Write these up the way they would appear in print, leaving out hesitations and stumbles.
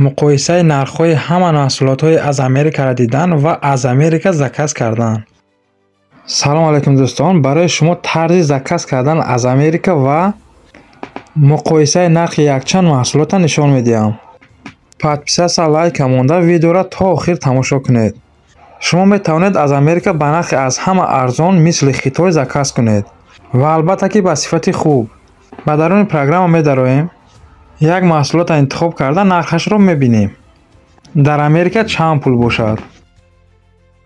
Муқоисаи нархҳои ҳама маҳсулотҳои аз Америкаро дидан ва аз Америка заказ кардан. Салом алайкум дӯстон, барои шумо тарзи заказ кардан аз Америка ва муқоисаи нархи якчанд маҳсулотро нишон медиҳам. Подписаться, лайка монда видеоро то охир тамошо кунед. Шумо метавонед аз Америка ба нархи аз ҳама арзон мисли Хитой заказ кунед ва албатта ки ба сифати хуб. Ба даруни программа медароем. Як маҳсулотро интихоб карда нархашро мебинем. Дар Америка чанд пул бошад?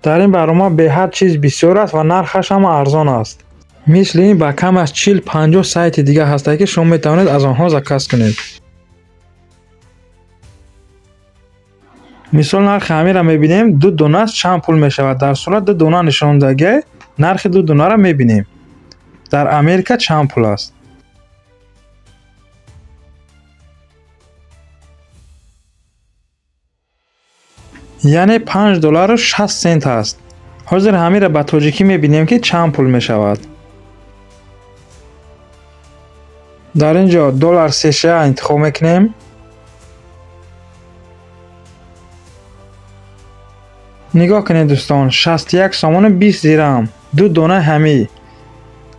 Дар ин барнома беҳад чиз бисёр аст ва нархаш ҳам арзон аст. Мисли ин ба кам аз 40-50 сайти дигар ҳастанд, ки шумо метавонед аз онҳо заказ кунед. Мисол нархи ҳаминро мебинем, ду донаш чанд пул мешавад. Дар сурат ду дона нишондагӣ, нархи ду донаро мебинем. Дар Америка чанд пул аст? Яъне 5 доллару 60 сент аст. Ҳозир ҳаминро ба тоҷикӣ мебинем, ки чанд пул мешавад. Дар ин ҷо доллар США интихоб мекунем. Нигоҳ кунед дӯстон, 61 сомону 20 дирам, ду дона ҳамӣ.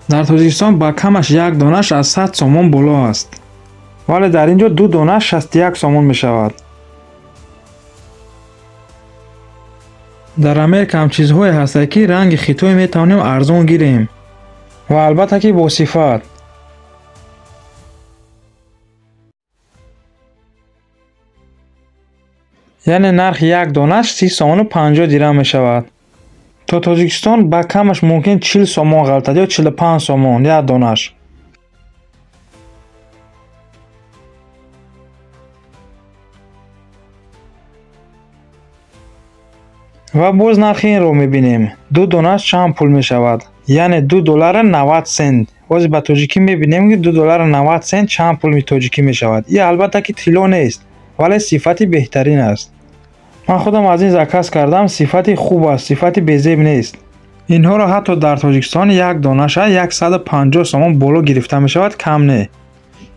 Дар Тоҷикистон ба камаш як донаш аз 100 сомон боло аст. Вале дар ин ҷо ду донаш 61 сомон мешавад. Дар Америка ҳам чизҳое ҳастанд, ки ранги Хитой метавонем арзон гирем ва албатта ки бо сифат. Яъне нархи як донаш 30 сомону 50 дирам мешавад. То Тоҷикистон ба камаш мумкин 40 сомон ғалтад ё 45 сомон як донаш. Ва боз нархи инро мебинем. Ду донаш чанд пул мешавад? Яъне 2 доллару 90 сент. Ҳозир ба тоҷикӣ мебинем, ки 2 доллару 90 сент чанд пул тоҷикӣ мешавад. Ин албатта ки тилло нест, вале сифати беҳтарин аст. Ман худам аз ин заказ кардам, сифати хуб аст, сифати безеб нест. Инҳоро ҳатто дар Тоҷикистон як донаша 150 сомон боло гирифта мешавад, кам не.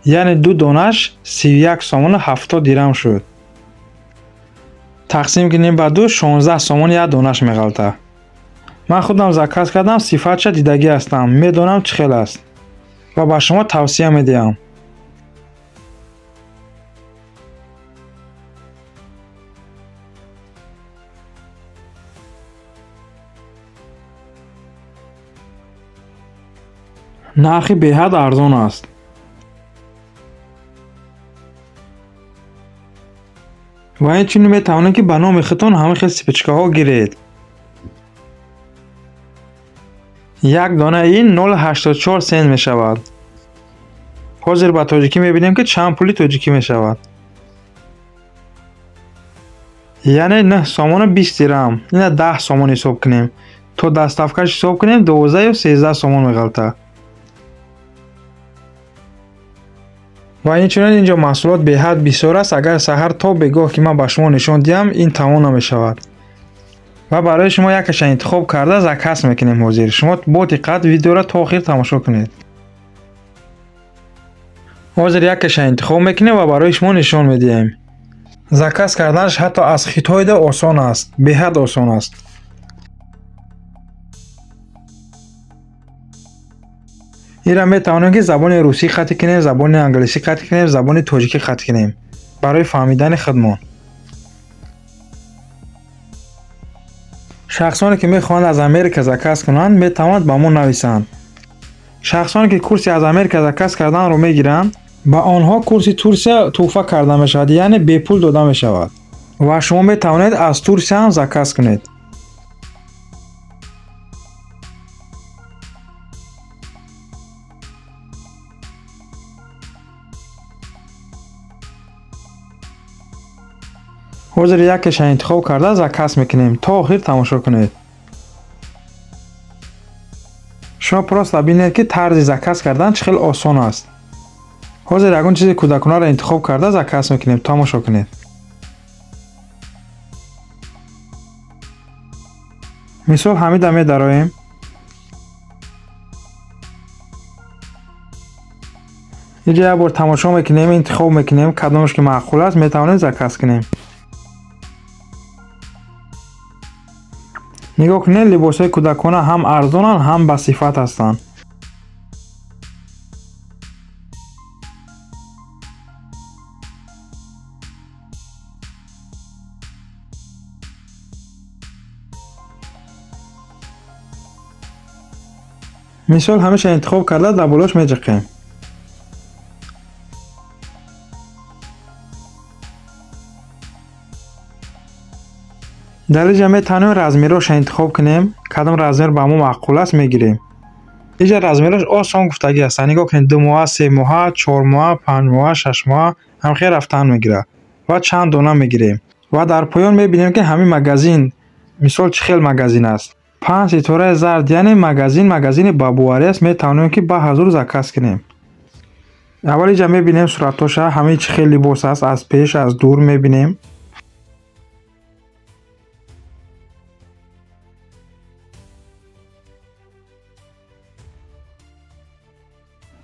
Яъне ду донаш 31 сомону 70 дирам шуд. Тақсим кунем ба ду, 16 сомон як донаш меғалта. Ман худам заказ кардам, сифатша дидагӣ ҳастам, медонам чӣ хел аст ва ба шумо тавсия медиҳам. Нархи беҳад арзон аст. Ва инчунин метавонед, ки ба номи худтон ҳамин хел спичкаҳо гиред. Як дона ин 0,84 сент мешавад. Ҳозир ба тоҷикӣ мебинем, ки чанд пули тоҷикӣ мешавад. Яъне 9 сомону 20 дирам. Ина 10 сомон ҳисоб кунем. То доставкаш ҳисоб кунем 12 ё 13 сомон меғалта. Ва инчунин инҷо маҳсулот беҳад бисёр аст. Агар саҳар то бегоҳ ки ман ба шумо нишон диҳам, ин тамом намешавад. Ва барои шумо якаша интихоб карда заказ мекунем ҳозир. Шумо бо диққат видеоро то охир тамошо кунед. Ҳозир якаша интихоб мекунем ва барои шумо нишон медиҳем. Заказ карданаш ҳатто аз Хитойда осон аст, беҳад осон аст. Инро метавонем, ки забони русӣ қатъ кунем, забони англисӣ қатъ кунем, забони тоҷикӣ қатъ кунем барои фаҳмидани худмон. Шахсоне ки мехоҳанд аз Америка заказ кунанд, метавонанд ба мо нависанд. Шахсоне ки курси аз Америка заказ карданро мегиранд, ба онҳо курси Турсия тӯҳфа карда мешавад, яъне бепул дода мешавад. Ва шумо метавонед аз Турсия ҳам заказ кунед. Ҳозир якеша интихоб карда заказ мекунем. То охир тамошо кунед. Шумо просто бинед, ки тарзи заказ кардан чӣ хел осон аст. Ҳозир ягон чизи кӯдаконаро интихоб карда заказ мекунем. Тамошо кунед. Мисол ҳамида медароем. Инҷа як бор тамошо мекунем, интихоб мекунем, кадомаш ки маъқул аст, метавонем заказ кунем. Нигоҳ кунед, либосҳои кӯдакона ҳам арзонанд, ҳам ба сифат ҳастанд. Мисол ҳамеша интихоб карда дар болош меҷиқем. Дар инҷа метавонем размерҳоша интихоб кунем, кадом размер ба мо маъқул аст мегирем. Инҷа размерҳош осон гуфтагӣ ҳастанд. Нигоҳ кунед, 2 моҳа, 3 моҳа, 4 моҳа, 5 моҳа, 6 моҳа ҳамхел рафтан мегирад ва чанд дона мегирем. Ва дар поён мебинем, ки ҳамин магазин мисол чӣ хел магазин аст. 5 ситораи зард, яъне магазин магазини бабоварӣ аст, метавонем ки ба ҳазур заказ кунем. Аввал инҷа мебинем суратҳоша, ҳамин чӣ хел либос аст, аз пеш, аз дур мебинем.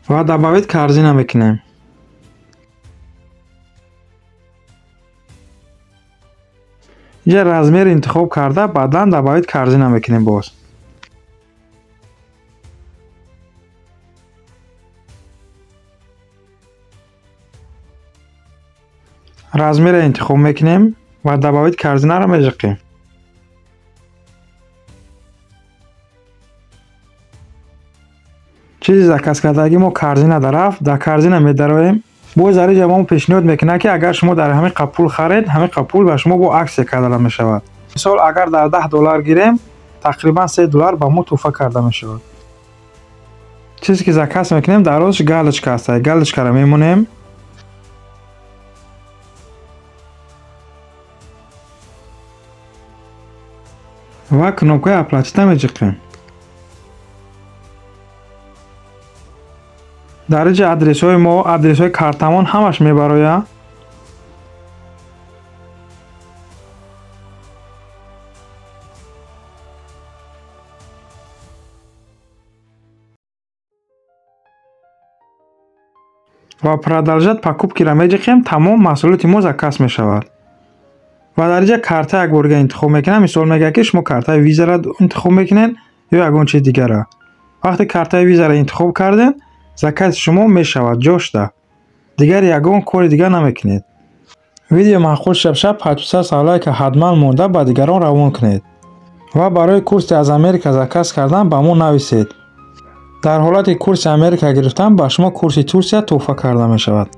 Ва добавить корзина мекунем. Инҷа размер интихоб карда, баъдан добавить корзина мекунем боз. Размерро интихоб мекунем ва добавить корзинаро меҷиқем. Чизи заказ кардагӣ мо корзина дарафт, дар корзина медароем. Боз дар инҷа мо пешниҳод мекунад, ки агар шумо дар ҳамин қапул харед, ҳамин қапул ба шумо бо аксия карда мешавад. Мисол агар дар $10 гирем, тақрибан $3 ба мо туҳфа карда мешавад. Чизе ки заказ мекунем, дар росташ галочка аст. Галочкаро мемонем. Ва кнопкаи оплатить меҷиқем. Дар инҷа адресҳои мо, адресҳои картамон ҳамаш мебарояд. Ва продолжать покупкиро меҷиқем, тамом маҳсулоти мо заказ мешавад. Ва дар инҷа карта як борга интихоб мекунам. Мисол мегӯяд, ки шумо картаи визаро интихоб мекунед ё ягон чиз дигарро. Вақте картаи визаро интихоб кардем, заказ шумо мешавад ҷошта. Дигар ягон кори дигар намекунед. Видео маъқул шаб подписаться, лайка ҳатман монда ба дигарон равон кунед. Ва барои курси аз Америка заказ кардан ба мо нависед. Дар ҳолати курси Америка гирифтан ба шумо курси Турсия туҳфа карда мешавад.